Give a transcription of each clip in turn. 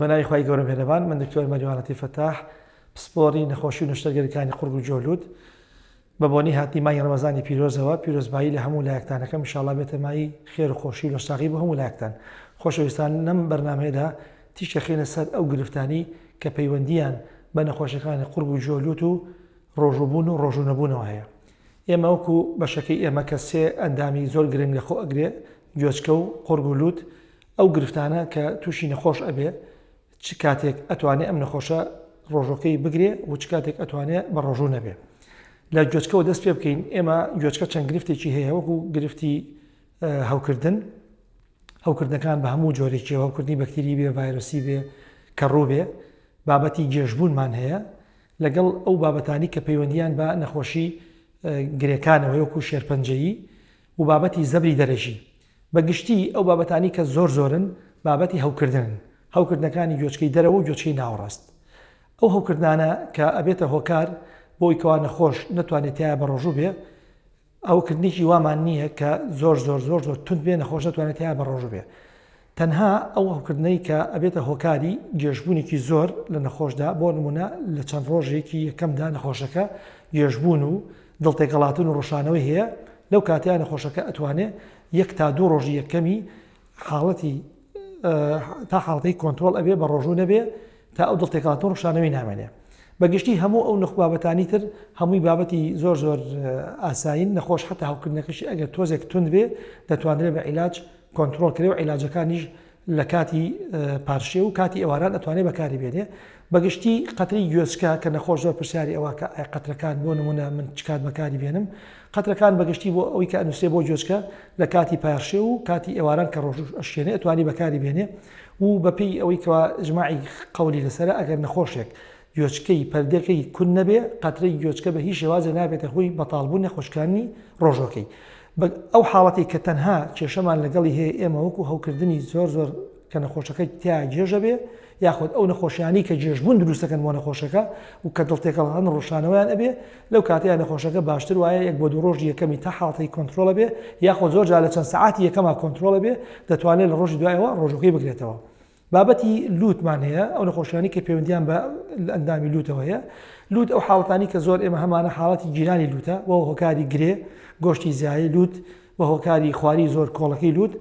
بەناوی خوای گەورە مێرەبان من دکتۆر مەریوان لەتیف فەتاح پسپۆڕی نەخۆشی و نەشتەرگەریەکانی قوڕگ و گوێ و لوت بە بۆنەی هاتنی مانگی ڕەمەزانی پیرۆزەوە پیرۆزبایی لە هەموو لایەکتانەکەم ئیشاڵا بێتە مای خێر و خۆشی و لەشساغی بۆ هەموو لایەکتان خۆشەویستان لەم بەرنامەیەدا تیشک ئەخەینە سەر ئەو گرفتانی کە پەیوەندیان بە نەخۆشیەکانی قوڕگ و گوێ و لوت و ڕۆژووبوون و ڕۆژوو نەبوونەوە هەیە ئێمە وەکو بەشەکەی ئێمە کە سێ ئەندامی زۆر گرنگ لە خۆ ئەگرێ گوێچکە و قوڕگ و لوت ئەو گرفتانە کە تووشی نەخۆش ئەبێ چ کاتێک ئەتوانێ ئەم نەخۆشە ڕۆژۆکەی بگرێ و چ کاتێک ئەتوانێ بە ڕۆژوو نەبێ لە گوێچکەوە دەست پێ بکەین ئێمە گوێچکە چەند گرفتێکی هەیە وەکو گرفتی هەوکردن هەوکردنەکان بە هەموو جۆرێکی هەوکردنی بەکتری بێ ڤایرۆسی بێ کەڕوو بێ بابەتی گێژبوونمان هەیە لەگەڵ ئەو بابەتانی کە پەیوەندیان بە نەخۆشی گرێکانەوە وەکو شێرپەنجەیی و بابەتی زەبری دەرەکی. بە گشتی ئەو بابەتانی کە زۆر زۆرن بابەتی هەوکردنن، هەوکردنەکانی گوێچکەی دەرەوە و گوێچکەی ناوەڕاست. ئەو هەوکردنانە کە ئەبێتە هۆکار بۆی کەوا نەخۆش نەتوانێت تیایا بەڕۆژوو بێ، هەوکردنێکی وامان نییە کە زۆر زۆر زۆر زۆر توند بێ نەخۆش نەتوانێت تیایا بەڕۆژوو بێ. تەنها ئەو هەوکردنەی کە ئەبێتە هۆکاری گێژبوونێکی زۆر لە نەخۆشدا، بۆ نموونە لە چەند ڕۆژێکی یەکەمدا نەخۆشەکە گێژبوون و دڵتێکەڵاتن و ڕشانەوەی هەیە، لەو کاتەیا نەخۆشەکە ئەتوانێ یەک تا دوو ڕۆژی یەکەمی حاڵەتی تا حاڵەتی کۆنترۆڵ ئەبێ بە ڕۆژوو نەبێ تا ئەو دڵتێکەڵاتن و ڕشانەوەی نامێنێ. بە گشتی هەموو ئەو نخ بابەتانی تر هەمووی بابەتی زۆر زۆر ئاسایین، نەخۆش حەتا هەوکردنەکەشی ئەگەر تۆزێک توند بێ دەتوانرێ بە عیلاج کۆنترۆڵ کرێ و عیلاجەکانیش لە کاتی پارشێو و کاتی ئێواران ئەتوانێ بەکاری بێنێ. بەگشتی قەترەی گوێچکە کە نەخۆش زۆر پرسیاری ئەوە کە ئایا قەترەکان بۆ نمونە من چ کات بەکاری بێنم، قەترەکان بەگشتی بۆ ئەوەی کە ئەنوسرێ بۆ گوێچکە لە کاتی پارشێو و کاتی ئێواران کە ڕۆژ ئەشکێنێ ئەتوانی بەکاری بێنێ و بەپێی ئەوەی کەوا ئیجماعی قەولی لەسەرە ئەگەر نەخۆشێک گوێچکەی پەردەکەی کون نەبێ قەترەی گوێچکە بە هیچ شێوازێ نابێتە هۆی بەتاڵبوون نەخۆشکانی ڕۆژۆکەی. بە ئەو حاڵەتەی کە تەنها کێشەمان لەگەڵی هەیە ئێمە وەکو هەوکردنی زۆر زۆر کە نەخۆشەکە تیا گێژە بێ یاخود ئەو نەخۆشیانی کە گێژبوون دروستەکەن بۆ نەخۆشەکە و کە دڵتێکەڵان ڕۆشانەوەیان ئەبێ لەو کاتەیە نەخۆشەکە باشتر وایە یەک بۆ دوو ڕۆژی یەکەمی تا حاڵەتی کۆنترۆڵە بێ یاخود زۆر جار لە چەند سەعاتی یەکەما کۆنترۆڵە بێ دەتوانێت لە ڕۆژی دوایەوە ڕۆژەکەی بگرێتەوە. بابەتی لوتمان هەیە، ئەو نەخۆشیانەی کە پەیوەندیان بە ئەندامی لوتەوە هەیە. لوت ئەو حاڵەتانی کە زۆر ئێمە هەمانە حاڵەتی گیرانی لوتە بۆ هۆکاری گرێ، گۆشتی زیایی لوت، بە هۆکاری خواری زۆر کۆڵەکەی لوت،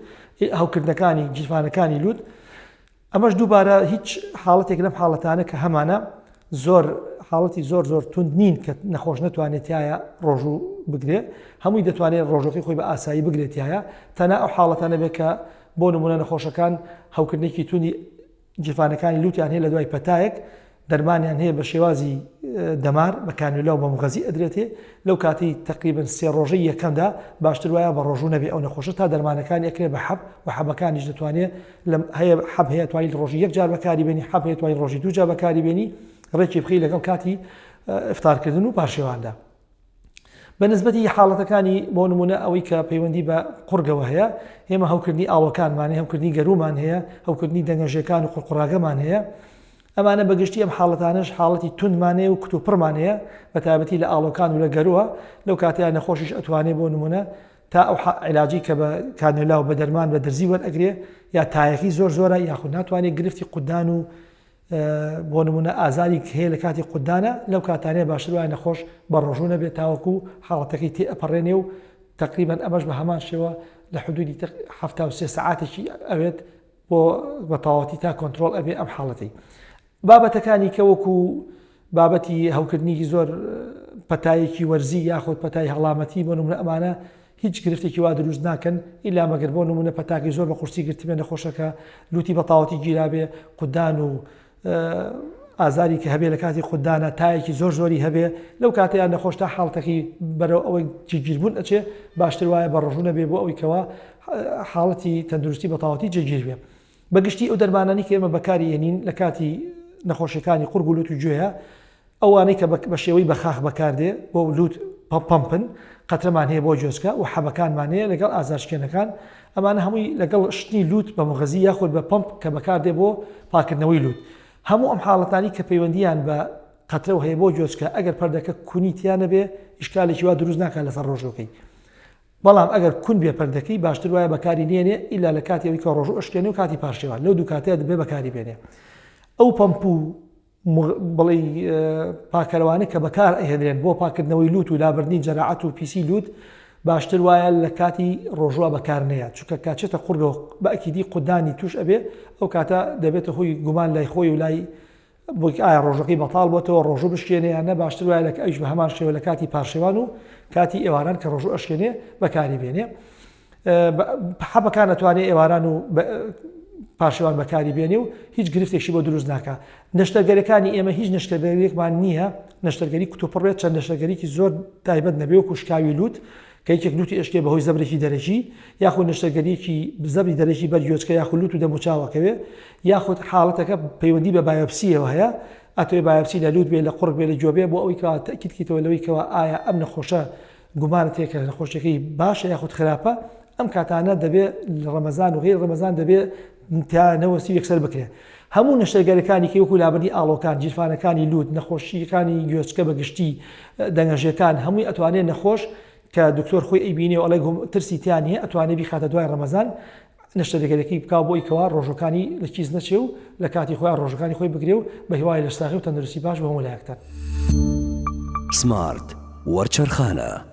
هەوکردنەکانی گیرفانەکانی لوت. ئەمەش دووبارە هیچ حاڵەتێک لەم حاڵەتانە کە هەمانە زۆر حاڵەتی زۆر زۆر توند نین کە نەخۆش نەتوانێت تایە ڕۆژوو بگرێ هەمووی دەتوانێت ڕۆژەکەی خۆی بە ئاسایی بگرێت تایە تەنها ئەو حاڵەتانە بێت کە بۆ نمونە نەخۆشەکان هەوکردنێکی توندی گیرفانەکانی لوتیان هەیە لە دوای پەتایەک دەرمانیان هەیە بە شێوازی دەمار بە کانیولا و بە مغەزی ئەدرێتێ لەو کاتی تقریبن سێ ڕۆژەی یەکەمدا باشتر وایە بە ڕۆژوو نەبێ ئەو نەخۆشە تا دەرمانەکانی ئەکرێ بە حەب و حەبەکانیش دەتوانێت هەیە حەب هەیە توانیت ڕۆژی یەک جار بەکاری بێنی حەب هەیە توانیت ڕۆژی دوو جار بەکاری بێنی ڕێکی بخەی لەگەڵ کاتی ئفتارکردن و پارشێواندا. بە نسبەتی حاڵەتەکانی بۆ نمونە ئەوەی کە پەیوەندی بە قوڕگەوە هەیە ئێمە هەوکردنی ئاوەکانمان هەیە هەوکردنی گەرومان هەیە هەوکردنی دەنگەژێکان و قوڕقوڕاگەمان هەیە ئەمانە بەگشتی ئەم حاڵەتانەش حاڵەتی توندمان هەیە و کتوپڕمان هەیە بە تایبەتی لە ئاڵۆکان و لە گەرووە لەو کاتەیە نەخۆشیش ئەتوانێ بۆ نمونە تا ئەو عیلاجی کە بە کانێلا و بە دەرمان بە دەرزی وەرئەگرێ یا تایەکەی زۆر زۆرە یاخود ناتوانێت گرفتی قودان و بۆ نمونە ئازاری هەیە لە کاتی قودانە لەو کاتانەیە باشتر وایە نەخۆش بە ڕۆژوو نەبێت تاوەکو حاڵەتەکەی تێ ئەپەڕێنێ و تقریبا ئەمەش بە هەمان شێوە لە حدودی 73 سەعاتێکی ئەوێت بۆ بە تەواوەتی تا کۆنترۆڵ ئەبێ ئەم حاڵەتەی. بابەتەکانی کە وەکو بابەتی هەوکردنێکی زۆر پەتایەکی وەرزی یاخود پەتای هەڵامەتی بۆ نمونە ئەمانە هیچ گرفتێکی وا دروست ناکەن ئیلا مەگەر بۆ نمونە پەتاکەی زۆر بە قورسی گرتبێ نەخۆشەکە لوتی بەتاوەتی گیرابێ قودان و ئازاری کە هەبێ لە کاتی قودانە تایەکی زۆر زۆری هەبێ لەو کاتەیان نەخۆش تا حاڵەتەکەی بەرەو ئەوەی جێگیربوون ئەچێ باشتر وایە بە ڕۆژوو نەبێ بۆ ئەوەی کەوا حاڵەتی تەندروستی بەتەواوەتی جێگیر بێ. بە گشتی ئەو دەرمانانەی کە ئێمە بەکاری ئێنین لە کاتی نەخۆشیەکانی قورگ و لوت و گوێیە ئەوانەی کە بە شێوەی بەخاخ بەکاردێ بۆ لوت پەمپن قەترەمان هەیە بۆ گوێچکە و حەبەکانمان هەیە لەگەڵ ئازارشکێنەکان ئەمانە هەمووی لەگەڵ شتنی لوت بە مغەزی یاخود بە پەمپ کە بەکاردێ بۆ پاکردنەوەی لوت هەموو ئەم حاڵەتانی کە پەیوەندیان بە قەترەوە هەیە بۆ گوێچکە ئەگەر پەردەکە کونی تیا نەبێ ئیشکالێکی وا دروست ناکات لەسەر ڕۆژوەکەی بەڵام ئەگەر کون بێ پەردەکەی باشتر وایە بەکاری نێنێ ئیلا لە کاتی ئەوەی کە ڕۆژوو ئەشکێنێ و کاتی پارشێوان لەو دوو کاتەیە دەبێ بەکاری بێنێ. ئەو پەمپ و بڵێی پاکەرەوانە کە بەکار ئەهێنرێن بۆ پاکردنەوەی لوت و لابردنی جەراعەت و پیسی لوت باشتر وایە لە کاتی ڕۆژوە بەکار نەیات چونکە کاچێتە قوڕگەوە بە ئەکیدی قودانی توش ئەبێ ئەو کاتە دەبێتە هۆی گومان لای خۆی و لای بۆی ئایا ڕۆژەکەی بەتاڵ بۆتەوە ڕۆژوو بشکێنێ یان نە باشتر وایە لە ئەویش بە هەمان شێوە لە کاتی پارشێوان و کاتی ئێواران کە ڕۆژوو ئەشکێنێ بەکاری بێنێ حەبەکان ئەتوانێ ئێواران و پارشێوان بەکاری بێنێ و هیچ گرفتێکی بۆ دروست ناکە نەشتەرگەرەکانی ئێمە هیچ نەشتەرگەریەکمان نییە نەشتەرگەری کتوپڕ بێت چەند نەشتەرگەریکی زۆر تایبەت نەبێ وەکو شکاوی لوت کە یەکێک لوتی ئەشکێ بەهۆی زەبرێکی دەرەکی یاخود نەشتەرگەریەکی زەبری دەرەکی بەر گوێچکە یاخود لوت و دەموچاوەکەوێ یاخود حاڵەتەکە پەیوەندی بە بایۆپسیەوە هەیە ئەتەوێ بایۆپسی لە لوت بێ لە قوڕگ بێ لە گوێ بێ بۆ ئەوەی کەوا تەئکید کەیتەوە لەوەی کەوا ئایا ئەم نەخۆشە گومانت هەیە کە نەخۆشیەکەی باشە یاخود خراپە ئەم کاتانە دەبێ لە ڕەمەزان و غیر ڕەمەزان دەبێ تا نەوەستی و یەکسەر بکرێ هەموو نەشتەرگەرەکانی کە وەکو لابردنی ئاڵۆکان جیرفانەکانی لوت نەخۆشیەکانی گوێچکە بە گشتی دەنگەژێکان هەمووی ئەتوانێ نەخۆش کە دکتۆر خۆی ئەیبینێ و ئەڵێ ترسی تیا نییە ئەتوانێ بیخاتە دوای ڕەمەزان نەشتەرگەرەکەی بکا بۆی کەوا ڕۆژەکانی لە کیس نەچێ و لە کاتی خۆیان ڕۆژەکانی خۆی بگرێ و بە هیوای لەشساغی و تەندروستی باش بۆ هەموو لایەکتان. سمارت وەرچەرخانە.